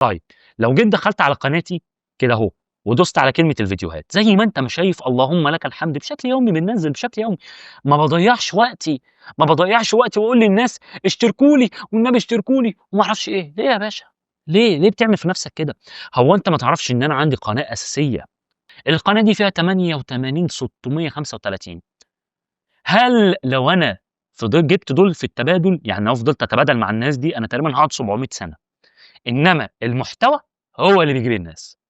طيب لو جيت دخلت على قناتي كده أهو ودوست على كلمة الفيديوهات، زي ما أنت ما شايف اللهم لك الحمد بشكل يومي بننزّل بشكل يومي، ما باضيّعش وقتي، ما باضيّعش وقتي وأقول للناس اشتركوا لي والنبي اشتركوا لي وما أعرفش إيه، ليه يا باشا؟ ليه؟ ليه بتعمل في نفسك كده؟ هو أنت ما تعرفش إن أنا عندي قناة أساسية، القناة دي فيها 88,635. هل لو أنا فضلت جبت دول في التبادل، يعني لو فضلت أتبادل مع الناس دي أنا تقريبًا هاقعد 700 سنة، إنما المحتوى هو اللي بيجيب الناس.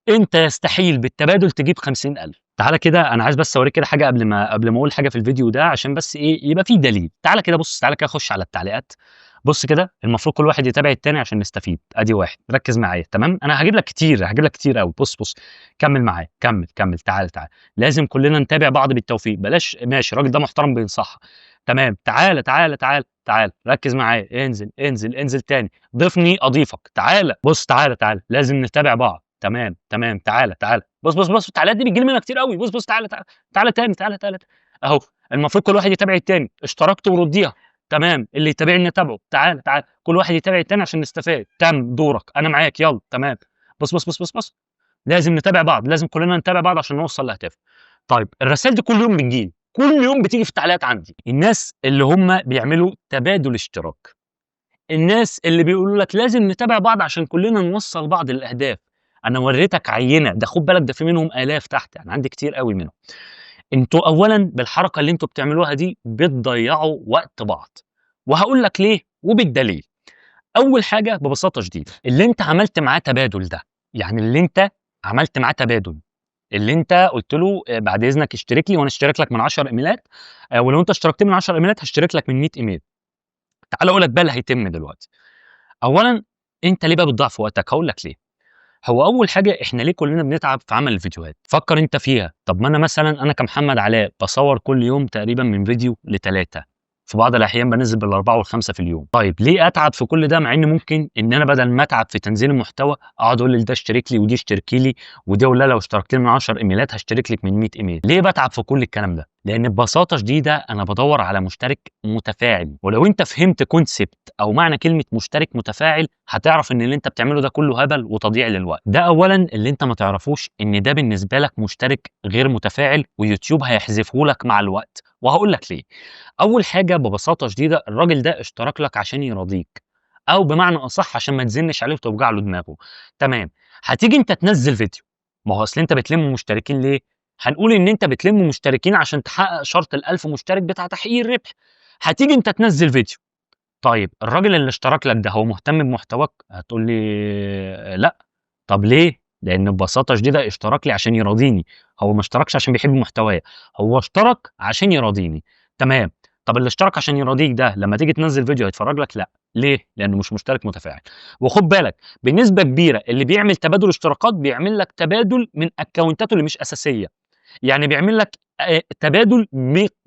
أنت يستحيل بالتبادل تجيب 50,000. تعالَ كده أنا عايز بس أوريك كده حاجة قبل ما أقول حاجة في الفيديو ده عشان بس إيه، يبقى في دليل. تعالَ كده بُص، تعالَ كده خش على التعليقات، بُص كده المفروض كل واحد يتابع التاني عشان نستفيد، أدي واحد، ركز معايا تمام؟ أنا هاجيب لك كتير، هاجيب لك كتير أوي، بُص، بُص، كمّل معايا، كمّل، كمّل، تعالَ، تعالَ، لازم كلنا نتابع بعض بالتوفيق، بلاش ماشي الراجل ده محترم بينصحها، تمام، تعالَ، تعالَ، تعالَ، تعالَ، ركز معايا، انزل، انزل، انزل تاني، ضيفني أضيفك، تعالَ، بُص تعالَ، تعالَ، لازم نتابع بعض، تمام، تمام، تعالَ، تعالَ، بُص، بُص، بُص، التعليقات دي بتيجي لي منها كتير أوي، بُص، بُص، تعالَ، تعالَ، تعالَ تاني، تعالَ، تعالَ، أهو، المفروض كل واحد يتابع التاني، اشتركت ورديها، تمام، اللي يتابعني أتابعه، تعالَ، تعالَ، كل واحد يتابع التاني عشان نستفاد، تم، دورك، أنا معاك، يالّا، تمام، بُص، بُص، بُص، بُص، بُص، لازم نتابع بعض، لازم كلنا نتابع بعض عشان نوصل لأهدافنا. طيب الرسايل دي كل يوم بتيجي لي، كل يوم بتيجي في التعليقات عندي، الناس اللي هم بيعملوا تبادل اشتراك، الناس اللي بيقولوا لك لازم نتابع بعض عشان كلنا نوصل بعض للأهداف. أنا وريتك عينة، ده خد بالك ده في منهم آلاف تحت، يعني عندي كتير أوي منهم. أنتم أولًا بالحركة اللي أنتم بتعملوها دي بتضيعوا وقت بعض، وهاقول لك ليه وبالدليل. أول حاجة ببساطة شديدة، اللي أنت عملت معاه تبادل ده، يعني اللي أنت عملت معاه تبادل، اللي أنت قُلت له بعد إذنك اشترك لي وأنا أشترك لك من 10 إيميلات، ولو أنت اشتركت لي من 10 إيميلات هاشترك لك من 100 إيميل. تعالَ أقول لك بقى اللي هيتم دلوقتي. أولًا أنت ليه بقى بتضيّع في وقتك؟ هاقول لك ليه. هو أول حاجة إحنا ليه كلنا بنتعب في عمل الفيديوهات؟ فكر أنت فيها، طب ما أنا مثلًا أنا كمحمد علاء باصور كل يوم تقريبًا من فيديو ل3، في بعض الأحيان بانزل بال4 وال5 في اليوم. طيب ليه أتعب في كل ده مع إن ممكن إن أنا بدل ما أتعب في تنزيل المحتوى أقعد أقول لده اشترك لي ودي اشتركي لي ودي أقول لها لو اشتركت لي من 10 إيميلات هاشترك لك من 100 إيميل. ليه باتعب في كل الكلام ده؟ لأن ببساطة شديدة أنا بادور على مشترك متفاعل، ولو أنت فهمت concept أو معنى كلمة مشترك متفاعل هتعرف إن اللي أنت بتعمله ده كله هبل وتضييع للوقت. ده أولًا اللي أنت ما تعرفوش إن ده بالنسبة لك مشترك غير متفاعل ويوتيوب هيحذفه لك مع الوقت، وهاقول لك ليه. أول حاجة ببساطة شديدة الراجل ده اشترك لك عشان يراضيك، أو بمعنى أصح عشان ما تزنش عليه وتوجع له دماغه. تمام، هتيجي أنت تنزل فيديو، ما هو أصل أنت بتلم مشتركين ليه؟ هنقول إن أنت بتلم مشتركين عشان تحقق شرط ال1000 مشترك بتاع تحقيق الربح. هتيجي أنت تنزل فيديو، طيب الراجل اللي اشترك لك ده هو مهتم بمحتواك؟ هتقول لي لأ. طب ليه؟ لأن ببساطة شديدة اشترك لي عشان يراضيني، هو ما اشتركش عشان بيحب محتوايا، هو اشترك عشان يراضيني. تمام، طب اللي اشترك عشان يراضيك ده لما تيجي تنزل فيديو هيتفرج لك؟ لأ. ليه؟ لأنه مش مشترك متفاعل. وخد بالك بنسبة كبيرة اللي بيعمل تبادل اشتراكات بيعمل لك تبادل من أكونتاته اللي مش أساسية، يعني بيعمل لك تبادل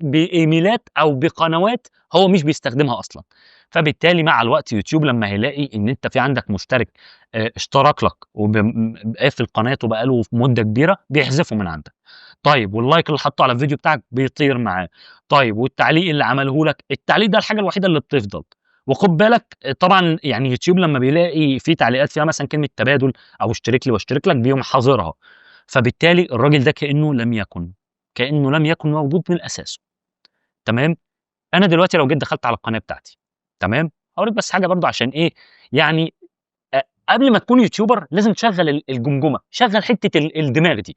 بإيميلات أو بقنوات هو مش بيستخدمها أصلًا. فبالتالي مع الوقت يوتيوب لما هيلاقي إن أنت في عندك مشترك اشترك لك وقافل قناته بقى له مدة كبيرة بيحذفه من عندك. طيب وال like اللي حطه على الفيديو بتاعك بيطير معاه. طيب والتعليق اللي عمله لك، التعليق ده الحاجة الوحيدة اللي بتفضل. وخد بالك طبعًا يعني يوتيوب لما بيلاقي في تعليقات فيها مثلًا كلمة تبادل أو اشترك لي واشترك لك بيقوم حاظرها. فبالتالي الراجل ده كأنه لم يكن، كأنه لم يكن موجود من أساسه. تمام؟ أنا دلوقتي لو جيت دخلت على القناة بتاعتي، تمام؟ هاوريك بس حاجة برضه عشان إيه، يعني قبل ما تكون يوتيوبر لازم تشغل الجمجمة، شغل حتة الدماغ دي.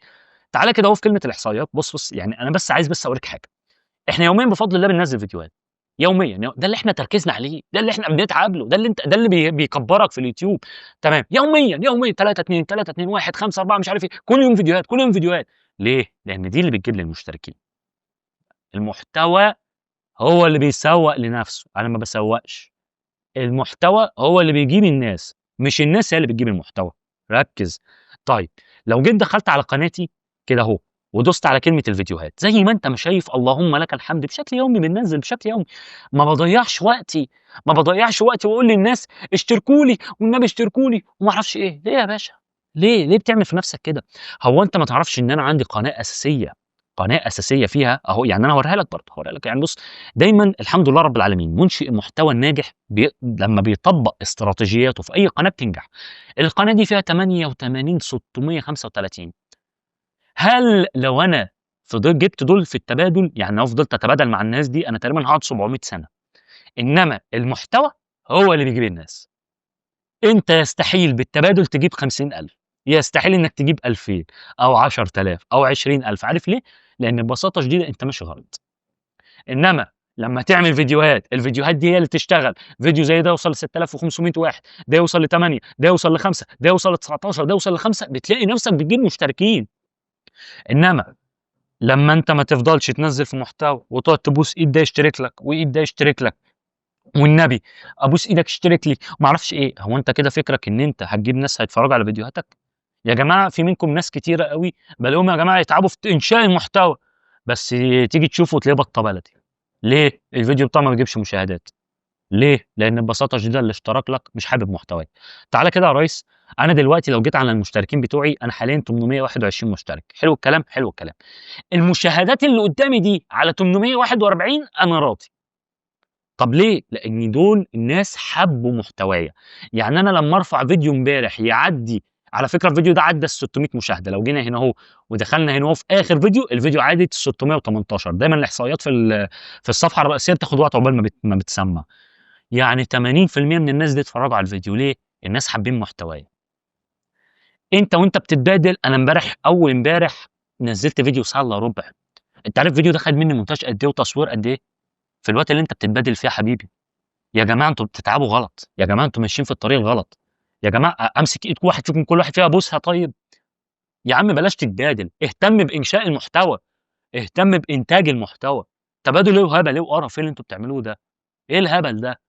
تعالَ كده أهو في كلمة الإحصائيات، بُص، بُص، يعني أنا بس عايز بس أوريك حاجة. إحنا يوميًا بفضل الله بننزل فيديوهات، يوميًا، ده اللي إحنا تركيزنا عليه، ده اللي إحنا بنتعب له، ده اللي أنت ده اللي بيكبرك في اليوتيوب. تمام، يوميًا، يوميًا 3، 2، 3، 2، 1، 5، 4 مش عارف إيه، كل يوم فيديوهات، كل يوم فيديوهات. ليه؟ لأن دي اللي بتجيب لي المشتركين. المحتوى هو اللي بيسوق لنفسه، أنا ما باسوقش. المحتوى هو اللي بيجيب الناس، مش الناس هي اللي بتجيب المحتوى. ركز. طيب لو جيت دخلت على قناتي كده أهو ودوست على كلمة الفيديوهات، زي ما أنت ما شايف اللهم لك الحمد بشكل يومي بننزل بشكل يومي، ما باضيّعش وقتي، ما باضيّعش وقتي وأقول للناس اشتركوا لي والنبي اشتركوا لي وما أعرفش إيه، ليه يا باشا؟ ليه؟ ليه بتعمل في نفسك كده؟ هو أنت ما تعرفش إن أنا عندي قناة أساسية، قناة أساسية فيها أهو، يعني أنا هاوريها لك برضه، هاوريها لك. يعني بُص، دايمًا الحمد لله رب العالمين منشئ المحتوى الناجح لمّا بيطبّق استراتيجياته في أي قناة بتنجح. القناة دي فيها 88,635. هل لو أنا جبت دول في التبادل، يعني لو فضلت أتبادل مع الناس دي أنا تقريبًا هاقعد 700 سنة. إنما المحتوى هو اللي بيجيب الناس. أنت يستحيل بالتبادل تجيب 50,000، يستحيل إنك تجيب 2000 أو 10,000 أو 20,000. عارف ليه؟ لأن ببساطة شديدة أنت ماشي غلط. إنما لما تعمل فيديوهات، الفيديوهات دي هي اللي تشتغل، فيديو زي ده يوصل ل6500 واحد، ده يوصل ل8، ده يوصل ل5، ده يوصل ل19، ده يوصل ل5، بتلاقي نفسك بتجيب مشتركين. إنما لما أنت ما تفضلش تنزل في محتوى وتقعد تبوس إيد ده يشترك لك وإيد ده يشترك لك، والنبي أبوس إيدك اشترك لي وما أعرفش إيه، هو أنت كده فكرك إن أنت هتجيب ناس هيتفرجوا على فيديوهاتك؟ يا جماعة في منكم ناس كتيرة قوي بلاقيهم يا جماعة يتعبوا في إنشاء المحتوى، بس تيجي تشوفه وتلاقيه بطة بلدي. ليه؟ الفيديو بتاعه ما بيجيبش مشاهدات. ليه؟ لأن ببساطة شديدة اللي اشترك لك مش حابب محتواك. تعالى كده يا ريس، أنا دلوقتي لو جيت على المشتركين بتوعي أنا حاليا 821 مشترك. حلو الكلام؟ حلو الكلام. المشاهدات اللي قدامي دي على 841 أنا راضي. طب ليه؟ لأن دول الناس حبوا محتوايا. يعني أنا لما أرفع فيديو امبارح يعدي، على فكرة الفيديو ده عدى ال 600 مشاهدة، لو جينا هنا أهو ودخلنا هنا أهو في آخر فيديو، الفيديو عدت 618. دايما الإحصائيات في الصفحة الرئيسية بتاخد وقت عقبال ما بتسمع. يعني 80% من الناس دي اتفرجوا على الفيديو. ليه؟ الناس حابين محتوايا. أنت وأنت بتتبادل، أنا امبارح أول امبارح نزلت فيديو ساعة إلا ربع. أنت عارف الفيديو ده خد مني مونتاج قد إيه وتصوير قد إيه؟ في الوقت اللي أنت بتتبادل فيه يا حبيبي. يا جماعة أنتوا بتتعبوا غلط، يا جماعة أنتوا ماشيين في الطريق الغلط، يا جماعة أمسك إيد واحد فيكم كل واحد فيها أبوسها. طيب يا عم بلاش تتبادل، اهتم بإنشاء المحتوى، اهتم بإنتاج المحتوى. تبادل إيه وهبل إيه وقرف إيه اللي أنتوا بتعملوه ده؟ إيه الهبل ده؟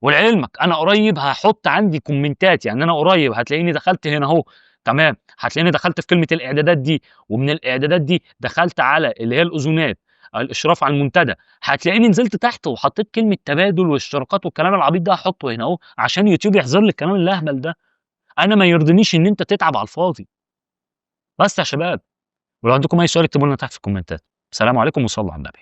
ولعلمك أنا قريب هحط عندي كومنتات، يعني أنا قريب هتلاقيني دخلت هنا أهو، تمام، هتلاقيني دخلت في كلمة الإعدادات دي، ومن الإعدادات دي دخلت على اللي هي الأذونات، الإشراف على المنتدى، هتلاقيني نزلت تحت وحطيت كلمة تبادل واشتراكات والكلام العبيط ده هحطه هنا أهو عشان يوتيوب يحذر لي الكلام الأهبل ده. أنا ما يرضينيش إن أنت تتعب على الفاضي. بس يا شباب، ولو عندكم أي سؤال اكتبوا لنا تحت في الكومنتات. السلام عليكم وصلوا على النبي.